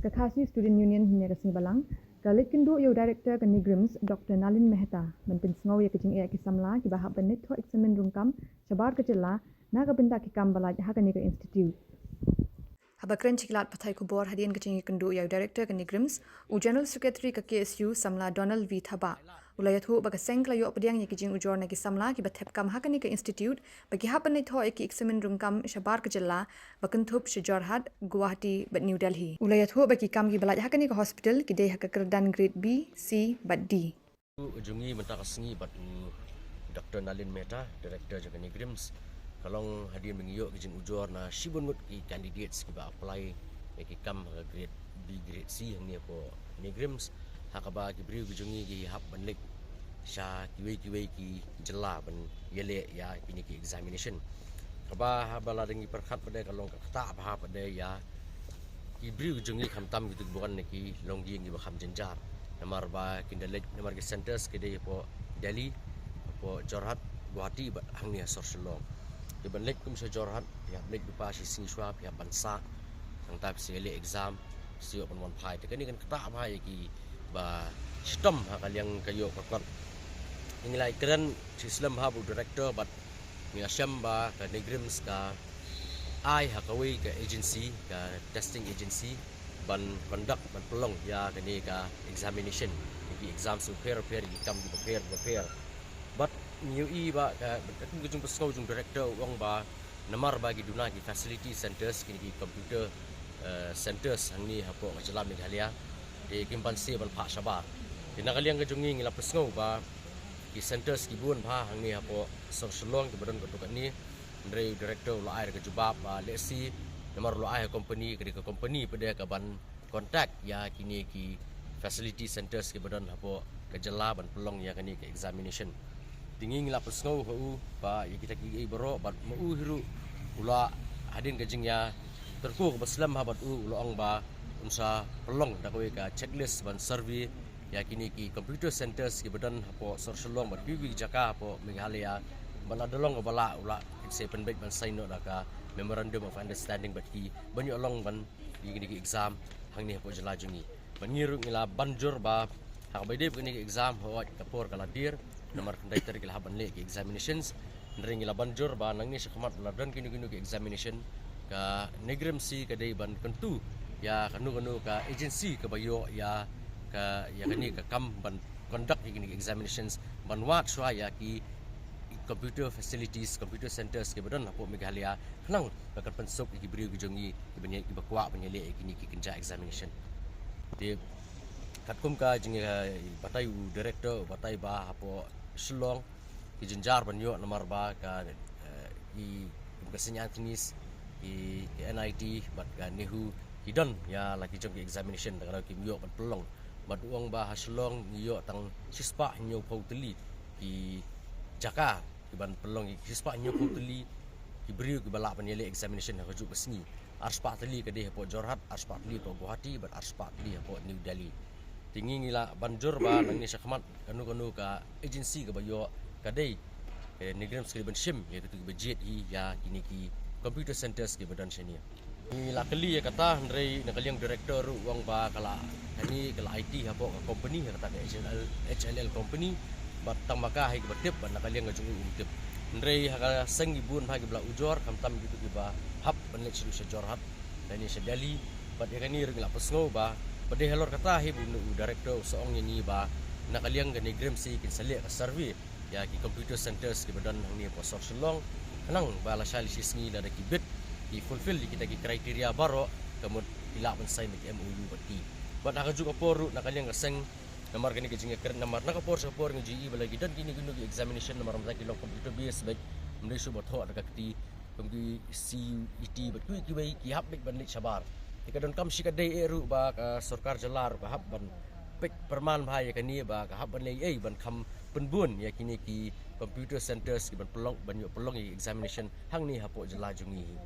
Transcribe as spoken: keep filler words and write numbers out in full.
Ka Khasi Student Union hynne ka sngi Balang ka leit kynduh ïa u Director ka NEIGRIHMS, Doctor Nalin Mehta, ban pynsngew ïa ka jingeh ki samla kiba hap ban leit thoh eksamin rung kam shabar ka jylla na ka bynta ki kam ba lait ha kane ka institute. Haba kren sha ki lad pathai khubor hadien ka jingïakynduh ïa u Director ka NEIGRIHMS, u General Secretary ka KSU samla Donald V Thabah u la ïathuh ba ka seng ka la ïoh pdiang ïa ki jingujor na ki samla kiba thep kam ha kane ka institute ba ki hap ban leit thoh ïa ki eksamin rung kam shabar ka jylla ba kynthup sha Jorhat, Guwahati bad New Delhi. U la ïathuh ba ki kam kiba lait ha kane ka hospital ki dei ha ka kyrdan grade B, C bad D. Ka jong ngi mynta ka sngi bad u Doctor Nalin Mehta, Director jong ka NEIGRIHMS, ka long hadien ba ngi ïoh ki jingujor na shibun ngut ki candidates kiba apply ïa ki kam ha ka grade B, grade C hangne hapoh NEIGRIHMS, ha kaba ki briew ki jong ngi ki hap ban leit sha kiwei kiwei ki jylla ban ïaleh ïa kine ki examination. Kaba haba la dang ngi pyrkhat pat de ka long ka ktah bha pat de ïa ki briew ki jong ngi, khamtam kito kiba wan na ki longïing kiba kham jynjar. Namar ba kin da leit, namar ki centres ki dei hapoh Delhi, hapoh Jorhat, Guwahati bad hangne ha sor Shillong. Te ban leit kum sha Jorhat, phi hap leit lypa shi sngi shuwa, phi hap ban sah, nangta phi sa ïaleh exam, phi sa ïoh ban wan phai. Te kane kan ktah bha ïa kiba shitom ha ka liang ka ïoh ka kot. Ngi la ïakren shi slem ha u Director bad ngi la shem ba ka NEIGRIHMS ka ai ha kawei ka agency, ka testing agency, ban conduct, ban pynlong ïa kane ka examination, ïa ki exams bapher bapher, ïa ki kam bapher bapher. Bad ngi ïohi ba ka, ka jingpynsngew jong u Director u ong ba namar ba ki duna ki facility centres, kine ki computer, eh, centres hangne hapoh ka jylla Meghalaya, te kim banse ban phah shabar. Te na ka liang ka jong ngi ngi la pynsngew ba ki centres ki bun bha hangne hapoh sor Shillong kiba don katto katne. Hynrei u Director u la ai ka jubab ba lehse namar u la ai ha company, ka dei ka company pat de ka ban contact ïa kine ki facility centres kiba don hapoh ka jylla ban pynlong ïa kane ka examination. Te ngi ngi la pynsngew ha u ba ïa kita kiei baroh bad ma u hi ruh u la, hadien ka jingïatyrko kaba slem ha bad u, u la ong ba un sa pynlong da kawei ka checklist ban survey ïa kine ki computer centres kiba don hapoh sor Shillong bad kiwei ki jaka hapoh Meghalaya. Bad lada long kaba lah u la sa pynbeit ban sign noh da ka memorandum of understanding bad ki ban ïoh long ban ïa kine ki exam hangne hapoh jylla jong ngi. Bad ngi ruh ngi la ban jur ba ha kaba ïadei bad kine ki exam, hooid ka por ka la dier, namar khyndai tarik ki la hap ban leh ki examinations. Hynrei ngi la ban jur ba nangne shakhmat ba la don kino kino ki examination, ka NEIGRIHMS ka dei ban kyntu ïa kano kano ka agency kaba ïoh ïa ka, ïa kane ka kam ban conduct ïa kine ki examinations, ban wad shuwa ïa ki computer facilities, computer centres kiba don hapoh Meghalaya, khnang ba kan pynsuk ïa ki briew ki jong ngi kiba, kiba kwah ban ïaleh ïa kine ki kynja examination. Te katkum ka jingbatai u Director, u batai ba hapoh Shillong ki jynjar ban ïoh namar ba ka, eh, ki, kum ka Saint Anthony's, ki, ki NIT bad ka NEHU ki don ïa la ki jong ki examination, da kaba kim ïoh ban pynlong. Bad u ong ba ha Shillong ngi ïoh tang shispah hynñiewphew tylli ki jaka kiban pynlong, shispah hynñiewphew tylli ki briew kiba lah ban ïaleh examination ha kajuh ka sngi. Arspah tylli ka dei hapoh Jorhat, arspah tylli hapoh Guwahati bad arspah tylli hapoh New Delhi. Te ngi ngi la ban jur ba nangne shakhmat kano kano ka agency kaba ïoh ka dei, ka NEIGRIHMS ka dei ban shim ïa kito kiba jied hi ïa kine ki computer centres kiba don shane. Ngi la kylli ïa kata, hynrei na ka liang u Director ruh u ong ba ka la, kane ka la aiti hapoh ka company, ha kata ka H L L, H L L company, bad tang ma ka hi kaba tip, bad na ka liang ka jong u um tip. Hynrei ha ka seng ngi bun bha kiba la ujor, khamtam kito kiba hap ban leit sha, sha Jorhat lane sha Delhi. Bad ïa kane ruh ngi la pynsngew ba pat de halor kata hi ba u Director u sa ong ïa ngi ba na ka liang ka NEIGRIHMS kin sa leh ka survey ïa ki computer centres kiba don hangne hapoh sor Shillong, khnang ba lashai lashi sngi lada ki bit, ki fulfill ïa kita ki criteria baroh, ka mut ki lah ban sign ïa ki M O U bad ki. Bad ha kajuh ka por ruh na ka liang ka seng, namar kane ka jingïakren, namar na ka por sha ka por ngi ju ïohi ba la ki don kino kino ki examination namar mynta ki long computer based beit, ym dei shuh ba thoh da ka kti, kum ki C U E T bad kiwei kiwei, ki hap beit ban leit shabar. Te ka donkam shi katdei eh ruh ba ka sorkar jylla ruh ka hap ban peit pyrman bha ïa kane, ba ka hap ban leh ei ban kham pynbun ïa kine ki computer centres kiban pynlong, ban ïoh pynlong ïa ki examination hangne hapoh jylla jong ngi hi.